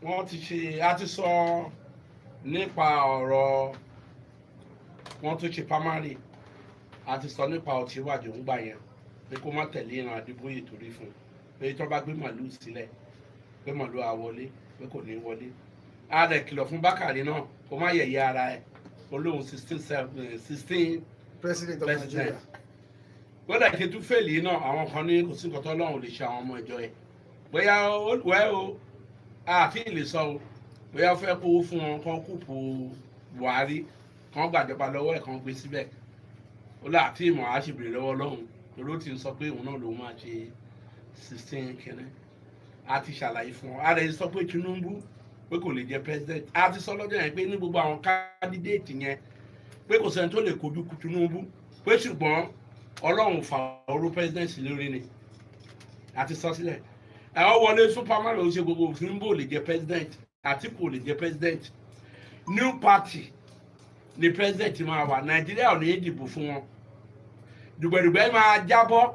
Wọ́n ti ṣe, a ti sọ nípa ọ̀rọ̀ wọ́n tún ṣe primary. A ti sọ nípa Ọ̀ṣínbàjò ń gbà yẹn pé kó má tẹ̀lé ìran Adébóyè, torí fún un pé tó bá gbé màlúù sílẹ̀ pé màlúù á wọlé, pé kò ní wọlé. A rẹ̀ kìlọ̀ fún Bákàrí náà kó má yẹ̀yẹ́ ara ẹ̀, olóhùn 16 16 president of president. Nigeria. Kódà ìṣètú fail náà, àwọn kan ní kò sí nǹkan tó Ọlọ́run lè ṣe àwọn ọmọ ìjọ ẹ̀. Bóyá ó wẹ́ o, àti lè sọ o, bóyá ó fẹ́ kówó fún wọn kán coup Buhari, kán gbàjọba lọ́wọ́ ẹ̀, kán gbé síbẹ̀. Ó là àti ìmọ̀ á sì béèrè lọ́wọ́ Ọlọ́run, torí ó ti ń sọ pé òun náà lòun máa ṣe 16 kínní. A ti ṣàlàyé fún wọn. A rẹ̀ sọ pé Tinubu pé kò lè jẹ president. A ti sọ lọ́jọ́ yẹn pé ní gbogbo àwọn candidate yẹn, pé kò sẹ́ni tó lè kojú Tinubu, pé ṣùgbọ́n Ọlọ́run fà oró president lórí ni. A ti sọ sílẹ̀. Ẹ̀ wọlé fún primary, ó ṣe gbogbo. Tinubu ò lè jẹ president, Àtìkù ò lè jẹ president. New party ni president máa wà. Nàìjíríà ò ní dìbò fún wọn. Dùgbẹ̀dùgbẹ̀ máa jábọ́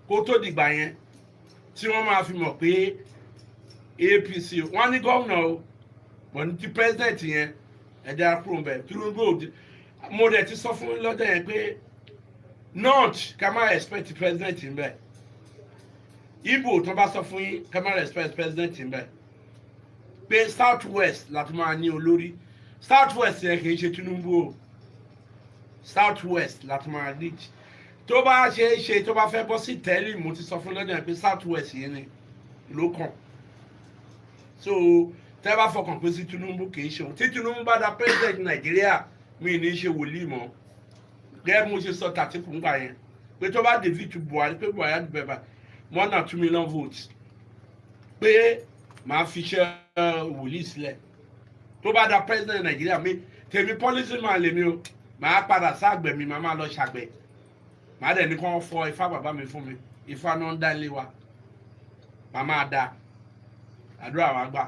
kó tó dìgbà yẹn tí wọ́n máa fi mọ̀ pé APC wọ́n ní gómìnà o, wọ́n ní ti president yẹn, ẹ̀dá kúrò ń bẹ̀. Tinubu ò di. Mo dẹ̀ ti sọ fún yín lọ́jọ́ yẹn pé north, ká má expect president ń bẹ̀. Igbo tó bá sọ fún yín, ká má expect president ń bẹ̀, pé South West láti máa ní olórí. South West yẹn kì í ṣe Tinubu o. South West láti máa lead. Tó bá ṣe é ṣe, tó bá fẹ́ bọ́ sí tẹ́lẹ̀, mo ti sọ fún lọ́jọ́ yẹn pé South West yẹn ni ló kàn. So tẹ́ bá fọkàn pé sí Tinubu, kì í ṣe òun. Tí Tinubu bá da president Nàìjíríà, mi ní í ṣe wòlíì mọ́. Gẹ́gẹ́ bí mo ṣe sọ tàtíkù ńgbà yẹn pé tó bá defeat Buhari, pé Buhari á dùbẹ̀ bá more than 2 million votes, pé màá fi ṣe wòlíì sílẹ̀. Tó bá da president Nàìjíríà, mi tèmi policy man lèmi o, màá padà sáàgbẹ̀ mi, màá máa lọ ṣàgbẹ̀. Màá dẹ̀ ní kó fọ ifá bàbá mi fún mi. Ifá náà ń dá ilé wa, màá máa da àdúrà wa gbà.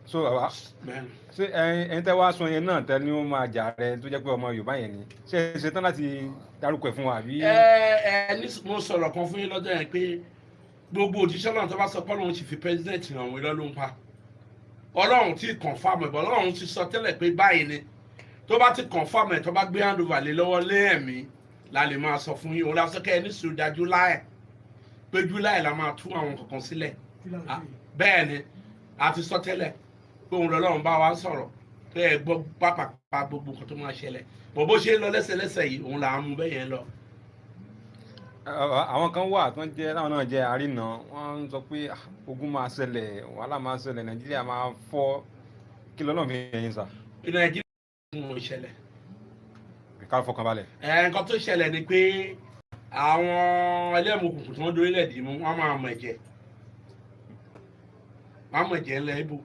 So bàbá, Bẹ́ẹ̀ni. ṣé ẹyin tẹ́ wá sọ yẹn náà tẹ́ ni ó máa jà rẹ, tó jẹ́ pé ọmọ Yorùbá yẹn ni, ṣé ẹ ṣetán láti dárúkọ ẹ̀ fún wa àbí? Ẹ ẹ ní mo sọ̀rọ̀ kan fún yín lọ́jọ́ yẹn pé gbogbo òjíṣẹ́ náà tó bá sọ pé Ọlọ́run ti fi president hàn wọ́n, irọ́ ló ń pa. Ọlọ́run ti confirm ẹ̀ bọ́. Ọlọ́run ti sọ tẹ́lẹ̀ pé báyìí ni. Tó bá ti confirm ẹ̀, tó bá gbé handover lé lọ́wọ́ lé ẹ̀mí la lè máa sọ fún yín. Òun la sọ kẹ́ ẹ ní sùúrù da July, pé July la máa tú àwọn kankan sílẹ̀. Ah, bẹ́ẹ̀ ni, a ti sọ tẹ́lẹ̀ pé òun lọ́lọ́run bá wa sọ̀rọ̀ pé ẹ gbọ́ pápápá gbogbo nǹkan tó máa ṣẹlẹ̀ bọ̀. Bó ṣe ń lọ lẹ́sẹ̀lẹ́sẹ̀ yìí, òun là ń mú bẹ́ẹ̀ yẹn lọ. Àwọn kan wà tó ń jẹ́ táwọn náà jẹ́ àrínà, wọ́n ń sọ pé ah, ogun máa ṣẹlẹ̀, wàhálà máa ṣẹlẹ̀, Nàìjíríà máa fọ́. Kí lọ́nà fi ẹ̀yin sà? Nàìjíríà ń ṣẹlẹ̀. Ká fọkàn balẹ̀. Ẹ nǹkan tó ṣẹlẹ̀ ni pé àwọn ẹlẹ́mú òkùnkùn tí wọ́n dórílẹ̀ dì mú, wọ́n máa mọ̀ ẹ̀jẹ̀, wọ́n á mọ̀ ẹ̀jẹ̀ ńlẹ̀ Ìgbò,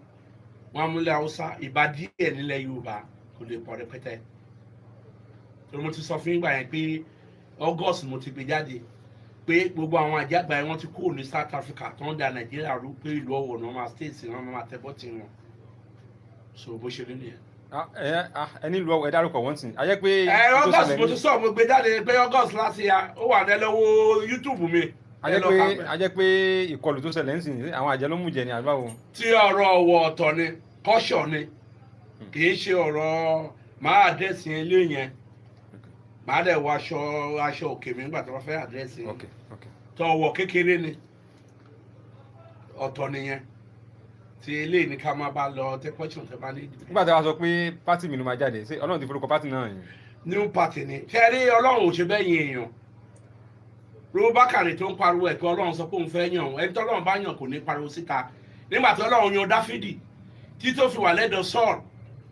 wọ́n á múlẹ̀ Haúsá, ìbá díẹ̀ nílẹ̀ Yorùbá, kò lè pọ̀ rẹpẹtẹ. Torí mo ti sọ fún ìgbà yẹn pé August mo ti gbé jáde pé gbogbo àwọn àjàgbá yẹn, wọ́n ti kúrò ní South Africa tó ń da Nàìjíríà rú, pé ìlú Ọ̀wọ̀ náà máa state wọn máa tẹ bọ́tì wọn. So bó ṣe rí nìyẹn. Ah, ẹ nílùú Ọ̀wọ̀, ẹ dárúkọ wọ́n sìn ayé pé ẹ tó August ṣẹlẹ̀ mo ti sọ, mo gbé jáde pé August láti ya ó wà ní, ẹ lọ́wọ́ YouTube mi. A jẹ́ Ẹ lọ pé kà bẹ́ẹ̀. A jẹ́ pé ìkọlù tó ṣẹlẹ̀ ń sìn, àwọn àjẹ́ ló mú jẹ ní àbáwo? Tí ọ̀rọ̀ Ọ̀wọ̀, ọ̀tọ̀ ni, kọ́ṣọ̀ ni, kì í ṣe ọ̀rọ̀. Máa address yẹn lé yẹn, máa dẹ̀ wọ aṣọ òkè mi nígbà tí wọ́n fẹ́ address yẹn. Ok. Tọ̀wọ̀ kékeré ni, ọ̀tọ̀ nìyẹn. Tí eléyìí ní ká máa bá lọ tẹ question tẹ bá ní. Nígbà tí a sọ pé party mi ló máa jáde, ṣé Ọlọ́run ti forúkọ party náà yìí? New party ni. Ṣe rí, Ọlọ́run ò ṣe bẹ́ẹ̀ yin èèyàn. Rúbákàrè tó ń pariwo ẹ̀ pé Ọlọ́run sọ pé òun fẹ́ yàn òun, ẹni tí Ọlọ́run bá yàn kò ní pariwo síta. Nígbà tí Ọlọ́run yan Dáfídì tí tó fi wà lẹ́dọ̀ Sọ́ọ̀lù,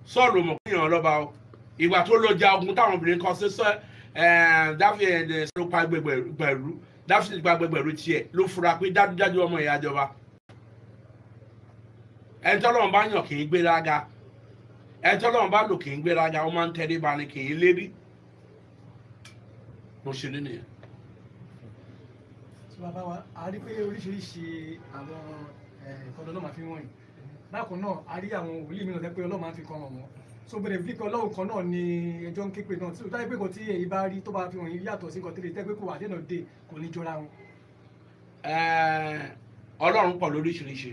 Sọ́ọ̀lù mọ̀ pé yàn lọ́ba o. Ìgbà tó lọ ja ogun táwọn obìnrin kan ṣe sọ Dáfídì ló pa gbẹgbẹrú, Dáfídì pa gbẹgbẹrú tiẹ̀, ló fura pé dájúdájú ọmọ ìyá jọba. Ẹni tí Ọlọ́run bá yàn kì í gbéraga. Ẹni tí Ọlọ́run bá lò kì í gbéraga, ó máa ń tẹríba ni, kì í lérí. Bó ṣe ní nìyẹn. Tí bàbá wa, a rí pé oríṣiríṣi àwọn nǹkan lọ́nà máa fi wọ̀nyí. Bákan náà, a rí àwọn wòlíì mìíràn tẹ́ pé Ọlọ́run máa ń fi kan hàn wọ́n. So bẹ̀rẹ̀ fi pé Ọlọ́run kan náà ni ẹjọ́ ń ké pé náà, tí ó dájú pé nǹkan tí èyí bá rí tó bá fi wọ̀nyí yàtọ̀ sí nǹkan tí lè tẹ́ pé kò wà dènà dé, kò ní jọra wọn. Ọlọ́run pọ̀ lóríṣiríṣi.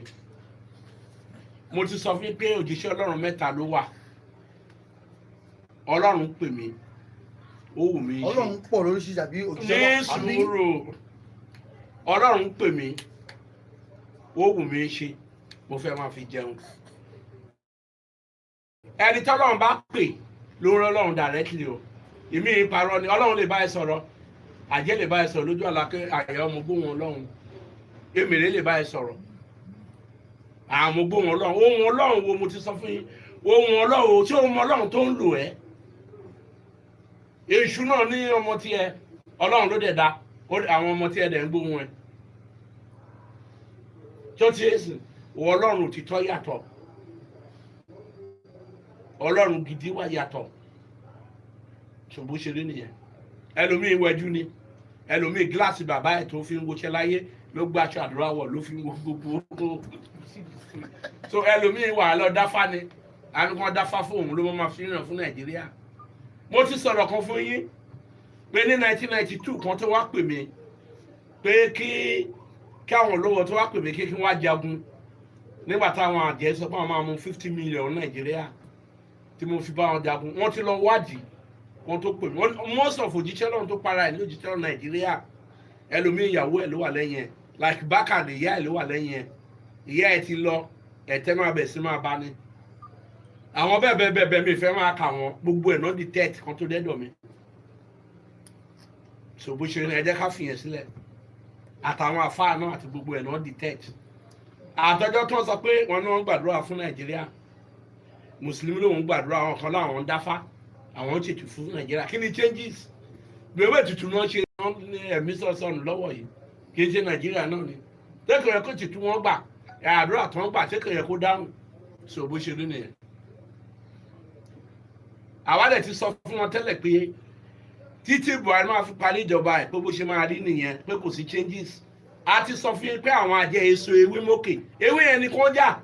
Mo ti sọ fún yín pé òjíṣẹ́ Ọlọ́run mẹ́ta ló wà. Ọlọ́run pè mí, ó wù mí ṣe. Ọlọ́run pọ̀ lóríṣiríṣi àbí òjíṣẹ́ Ní Ọlọ́run àbí sùúrù. Ọlọ́run pè mí, ó wù mí ṣe, mo fẹ́ máa fi jẹun. Ẹni tọ́lọ́run bá pè ló ń rán Ọlọ́run directly o. Ìmí ìparọ́ ni. Ọlọ́run lè bá ẹ sọ̀rọ̀, àjẹ́ lè bá ẹ sọ̀rọ̀ lójú àlàkẹ́ àyà ọmọ gbóhùn Ọlọ́run, èmèrè lè bá ẹ sọ̀rọ̀, àwọn gbóhùn Ọlọ́run. Ohun Ọlọ́run wo? Mo ti sọ fún yín, ohun Ọlọ́run tí ohun Ọlọ́run tó ń lò ẹ́. Èṣù náà ní ọmọ tiẹ̀, Ọlọ́run ló dẹ̀ dá àwọn ọmọ tiẹ̀ dẹ̀ ń gbóhùn ẹ̀ tí ó ti yé sìn. Wọ Ọlọ́run òtítọ́ yàtọ̀, Ọlọ́run gidi wà yàtọ̀. Ṣùgbọ́n ṣe rí nìyẹn. Ẹlòmíín wẹjú ni, ẹlòmíín gíláàsì bàbá ẹ̀ tó fi ń woṣẹ́ láyé ló gbé aṣọ àdúrà wọ̀ ló fi ń wo gbogbo. So ẹlòmíín wà lọ dáfá ni, àmì kan dáfá fún òun ló máa fi ràn fún Nàìjíríà. Mo ti sọ̀rọ̀ kan fún yín pé ní 1992 kan tó wá pè mí pé kí àwọn olówó tó wá pè mí kí wọ́n á jagun nígbà táwọn àjẹ́ sọ pé àwọn máa mú 50 million Nàìjíríà tí mo fi bá wọn jagun. Wọ́n ti lọ wádìí wọ́n tó pè mí. Most of òjíṣẹ́ lọ́run tó para ẹ̀ ní òjíṣẹ́ lọ́run Nàìjíríà, ẹlòmíì ìyàwó ẹ̀ ló wà lẹ́yìn ẹ̀, like Bákàrè, ìyá ẹ̀ ló wà lẹ́yìn ẹ̀. Ìyá ẹ̀ ti lọ, ẹ̀tẹ́ máa bẹ̀ sí máa bá ní àwọn bẹ́ẹ̀ bẹ́ẹ̀ bẹ́ẹ̀ bẹ́ẹ̀. Mi fẹ́ máa kà wọ́n gbogbo ẹ̀ náà detect kan tó dẹ́dọ̀ mi. So bó ṣe ní, ẹ jẹ́ ká fìyẹn sílẹ̀. Àtàwọn àfáà náà àti gbogbo ẹ̀ náà detect. Àtọjọ́ tó ń sọ pé wọn náà ń gbàdúrà fún Nàìjíríà, mùsùlùmí lòun gbàdúrà, àwọn kan láwọn ń dáfá, àwọn ń ṣètò fún Nàìjíríà. Kí ni changes? Gbèwé ètùtù náà ṣe ní ẹ̀mí sọ̀sọ̀nù lọ́wọ́ yìí, kì í ṣe Nàìjíríà náà ni tẹ́kọ̀ yẹ kó tìtú wọn gbà, àdúrà tó ń gbà tẹ́kọ̀ yẹ kó dáhùn. So bó ṣe rí nìyẹn. Àwa dẹ̀ ti sọ fún wọn tẹ́lẹ̀ pé títí Buhari máa fi parí ìjọba ẹ̀, pé bó ṣe máa rí nìyẹn, pé kò sí changes. A ti sọ fún yín pé àwọn àjẹ èso ewé mókè, ewé yẹn ni kò jà.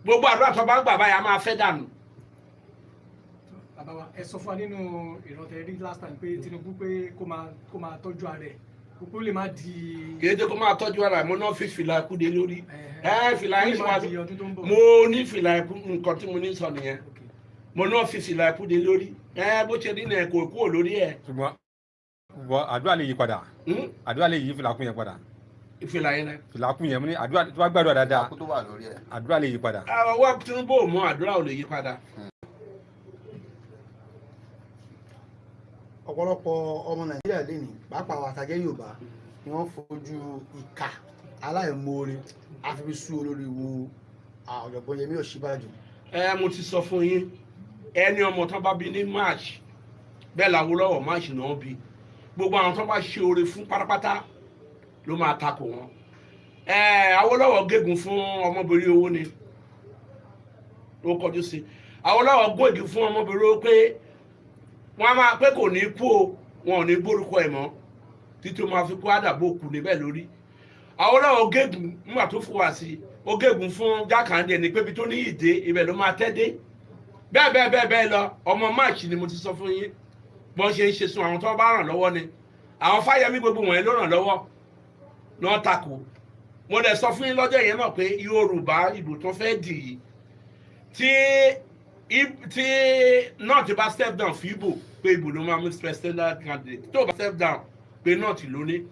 Gbogbo àdúrà tó bá ń gbà báyà máa fẹ́ dànù. Bàbá wa, ẹ sọ fún wa nínú ìrántẹ rí last time pé Tinubu pé kó máa tọ́jú ara ẹ̀, kó lè má di Kì í ṣe kó máa tọ́jú ara ẹ̀. Mo náà fi fìlà ikú dé lórí ẹ, fìlà kó yín lè ṣe má wá di ọdún tó ń bọ̀. Mo ní fìlà ikú, nǹkan tí mo ní sọ nìyẹn. Mo náà fi fìlà ikú dé lórí ẹ, bó ṣe rí nìyẹn, kò kúrò lórí ẹ. Ṣùgbọ́n àdúrà lè yí padà. Àdúrà lè yí fìlà kún yẹn padà. Ìfìlà yẹn náà. Fìlà kún yẹn, mo ní àdúrà tó bá gbàdúrà dáadáa, Kó tó wà lórí ẹ̀. àdúrà lè yí padà. Àwọn wá Tinubu ò mọ àdúrà ò lè yí padà. Ọ̀pọ̀lọpọ̀ ọmọ Nàìjíríà lè ní, pàápàá àwọn àtàjẹ́ Yorùbá ni wọ́n fojú ìkà aláìmoore àfibisú olórí wo ọ̀jọ̀gbọ́n Yẹmí Ọ̀ṣínbàjò. Ẹ mo ti sọ fún yín, ẹni ọmọ tán bá bí ní March, bẹ́ẹ̀ làwòlọ́wọ̀ March náà bí. Gbogbo àwọn tó bá ṣe oore fún pátápátá ló máa takò wọn. Ẹ Awólọ́wọ̀ gégùn fún ọmọbìnrin owó ni ó kọjú sí. Awólọ́wọ̀ gégùn fún ọmọbìnrin owó pé wọ́n á máa pé kò ní kú o, wọn ò ní gbórúkọ ẹ̀ mọ́ títí ó máa fi kó àdàbò kù níbẹ̀ lórí. Awólọ́wọ̀ gégùn nígbà tó fò wá sí, ó gégùn fún Jákàndé ní pé ibi tó ní ìdè ibẹ̀ ló máa tẹ́ dé, bẹ́ẹ̀ bẹ́ẹ̀ bẹ́ẹ̀ bẹ́ẹ̀ lọ. Ọmọ March ni mo ti sọ fún yín bọ́n ṣe ń ṣe sun àwọn tó bá ràn lọ́wọ́ ni. Àwọn Fáyẹmí, gbogbo wọ̀nyẹn ló ràn lọ́wọ́ náà takò. Mo dẹ̀ sọ fún yín lọ́jọ́ yẹn náà pé Yorùbá ìbò tó fẹ́ dì í tí North bá step down fún Ìbò, pé Ìbò ló máa mú presidential candidate, tó bá step down pé North ló ní.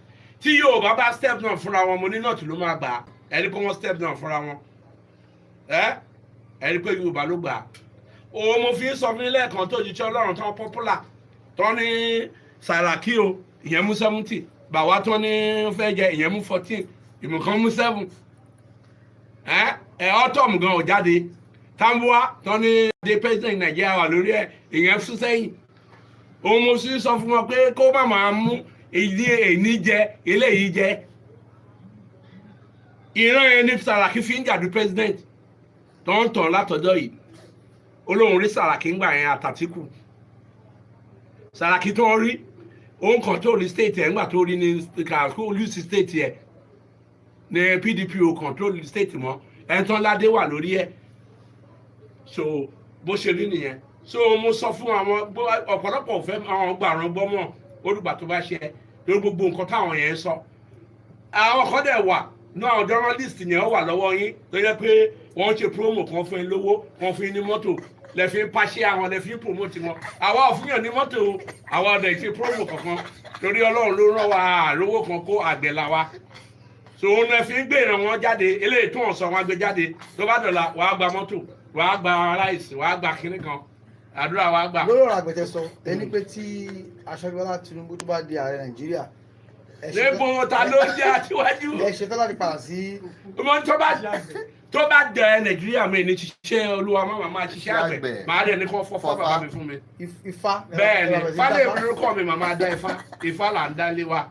Tí Yorùbá bá step down fúnra wọn, mo ní North ló máa gbà á. Ẹni pé wọ́n step down fúnra wọn, ẹ ẹni pé Yorùbá ló gbà á. Òun mo fi ń sọ fún yín lẹ́ẹ̀kan tó jíṣẹ́ Ọlọ́run tán popular tó ní Sàràkí o, ìyẹn mú 70, bàwá tó ní fẹ́ jẹ, ìyẹn mú 14, ìmùkan mú 7. Ẹ ẹ Ortom gan ò jáde. Tambuwal tó ní adé president Nàìjíríà wà lórí ẹ, ìyẹn sún sẹ́yìn. Òun mo sì sọ fún wọn pé kó má máa mú ìdí èní jẹ eléyìí jẹ. Ìran yẹn ní Sàràkí fi ń jàdú president tó ń tàn látọjọ́ yìí. Olóhùn rí Sàràkí ńgbà yẹn àtàtìkù. Sàràkí tó ń rí òun control state ẹ̀ ńgbà tó rí ní kó lose state ẹ̀ ní PDP ò control state mọ́, ẹ̀ tán ládé wà lórí ẹ̀. So bó ṣe rí nìyẹn. So mo sọ fún àwọn ọ̀pọ̀lọpọ̀ òfẹ́ àwọn gbàrán gbọ́mọ̀ olùgbà tó bá ṣe lórí gbogbo nǹkan táwọn yẹn ń sọ. Àwọn kan dẹ̀ wà ní àwọn journalist yẹn, ó wà lọ́wọ́ yín tó yẹ pé Wọ́n ṣe promo kan fún yín lówó, wọ́n fún yín ní mọ́tò, lẹ fi ń pàṣẹ àwọn, lẹ fi ń promote wọn. Àwa ò fún yàn ní mọ́tò o, àwa ọ̀dẹ̀ ṣe promo kankan torí Ọlọ́run ló rán wa, àrówó kan kó àgbẹ̀ la wa. So òun lẹ fi ń gbé ìran wọn jáde. Eléyìí tó hàn sọ wọn gbé jáde, tó bá dọ̀la, wàá gba mọ́tò, wàá gba rice, wàá gba kinní kan. Àdúrà wàá gbà. Lórí ọ̀rọ̀ àgbẹ̀tẹ̀ sọ, ẹni pé tí Aṣíwájú Bọ́lá Tinubu tó bá di ààrẹ Nàìjíríà, ẹ ṣetán- Níbo ta ló jẹ́ aṣíwájú? Ẹ ṣetán láti padà sí Ọmọ tó bá dẹ Nàìjíríà mi ní ṣiṣẹ́ Olúwa, má máa ṣiṣẹ́ àgbẹ̀. Àgbẹ̀. Màá dẹ̀ ní kó fọ́fọ́ Fọ́fá. bàbá mi fún mi. Ifá. Bẹ́ẹ̀ ni. Ẹ bá bẹ̀rẹ̀ sí Fálẹ̀ dáfá. lórúkọ mi, màmá dá Ifá. Ifá là ń dá lé wa.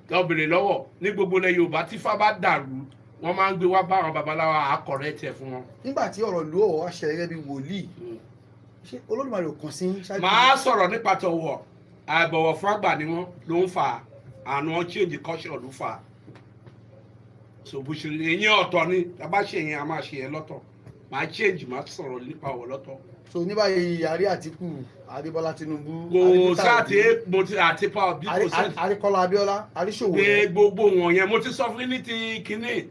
Lọ bèrè lọ́wọ́ ní gbogbo ilẹ̀ Yorùbá, tí Ifá bá dàrú, wọ́n máa ń gbé wá bá àwọn babaláwa, àkọ̀rẹ́ tiẹ̀ fún wọn. Nígbà tí ọ̀rọ̀ ìlú Ọ̀wọ̀ wá ṣẹlẹ̀, gẹ́gẹ́ bí wòlíì, ṣé Olódùmarè ò kàn sí ṣáájú? Màá sọ̀rọ̀ nípa tọ̀wọ̀. Àìbọ̀wọ̀ fún àgbà ni wọ́n ló ń fà á. Àná wọn change culture ló fà á. So bó ṣe eyín ọ̀tọ̀ ni tá a bá ṣe yẹn, a máa ṣe yẹn lọ́tọ̀. Màá change, màá sọ̀rọ̀ nípa ọ̀wọ̀ lọ́tọ̀. So ní báyìí, àrí Àtìkù, Adébọ́lá Tinubu, Kò àrí Peter sáà tí Obi, mo ti àti pa òbí kò sẹ́ni àríkọ́lá Abíọ́lá, àríṣòwò pé gbogbo wọn yẹn, mo ti sọ fún yín ní ti kínní,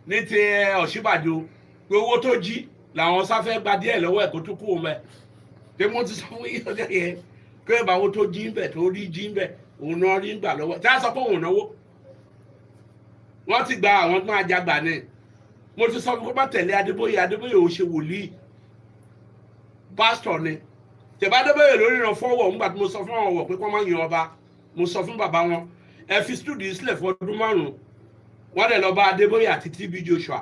ní ti Ọ̀ṣínbàjò, pé owó tó jí làwọn sáfẹ́ gba díẹ̀ lọ́wọ́ ẹ̀ kó tó kú òun ẹ̀, pé mo ti sọ fún yín ọjọ́ yẹn pé ìbáwo tó jí ń bẹ̀, tó rí jí ń bẹ̀, òun náà rí ń gbà lọ́wọ́ tí a sọ pé òun náwó. Wọ́n ti gba àwọn tó máa jagbà ni. Mo ti sọ fún kó má tẹ̀lé Adébóyè. Adébóyè ò ṣe wòlíì, pásítọ̀ ni. Tẹ̀bá Adébóyè lórí ìran fọwọ́ ńgbà tí mo sọ fún àwọn ọ̀wọ̀ pé kó má yan ọba, mo sọ fún bàbá wọn, ẹ fi studio sílẹ̀ fún ọdún 5. Wọ́n dẹ̀ lọ bá Adébóyè àti TB Joshua.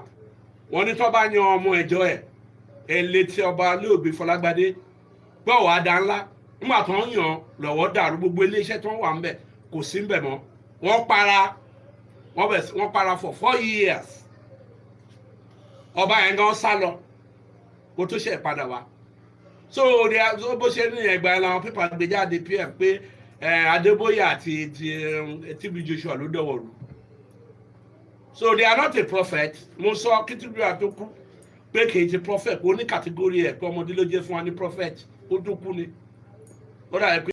Wọ́n ní tó bá yan ọmọ ẹ̀jọ́ ẹ̀ ẹ̀ létí ọba olóògbé Fọlágbadé gbọ́ wàá da ńlá. Nígbà tó ń yàn lọ́wọ́ dàrú, gbogbo iléeṣẹ́ tó ń wà ńbẹ̀ kò sí ńbẹ̀ mọ́. Wọ́n para wọ́n bẹ̀, wọ́n para for 4 years. Ọba yẹn gan sá lọ kó tó ṣe padà wá. So so bó ṣe ní ẹgbàá làwọn pépà gbé jáde pm pé Adébóyè àti ti TB Joshua ló dọ̀wọ̀ rú. So they are not a prophet. Mo sọ kí TB Joshua tó kú pé kì í ti prophet, pé ó ní category ẹ̀, pé ọmọdé ló jẹ́ fún wa ní prophet. Ó tó kú ni ó dàbí pé.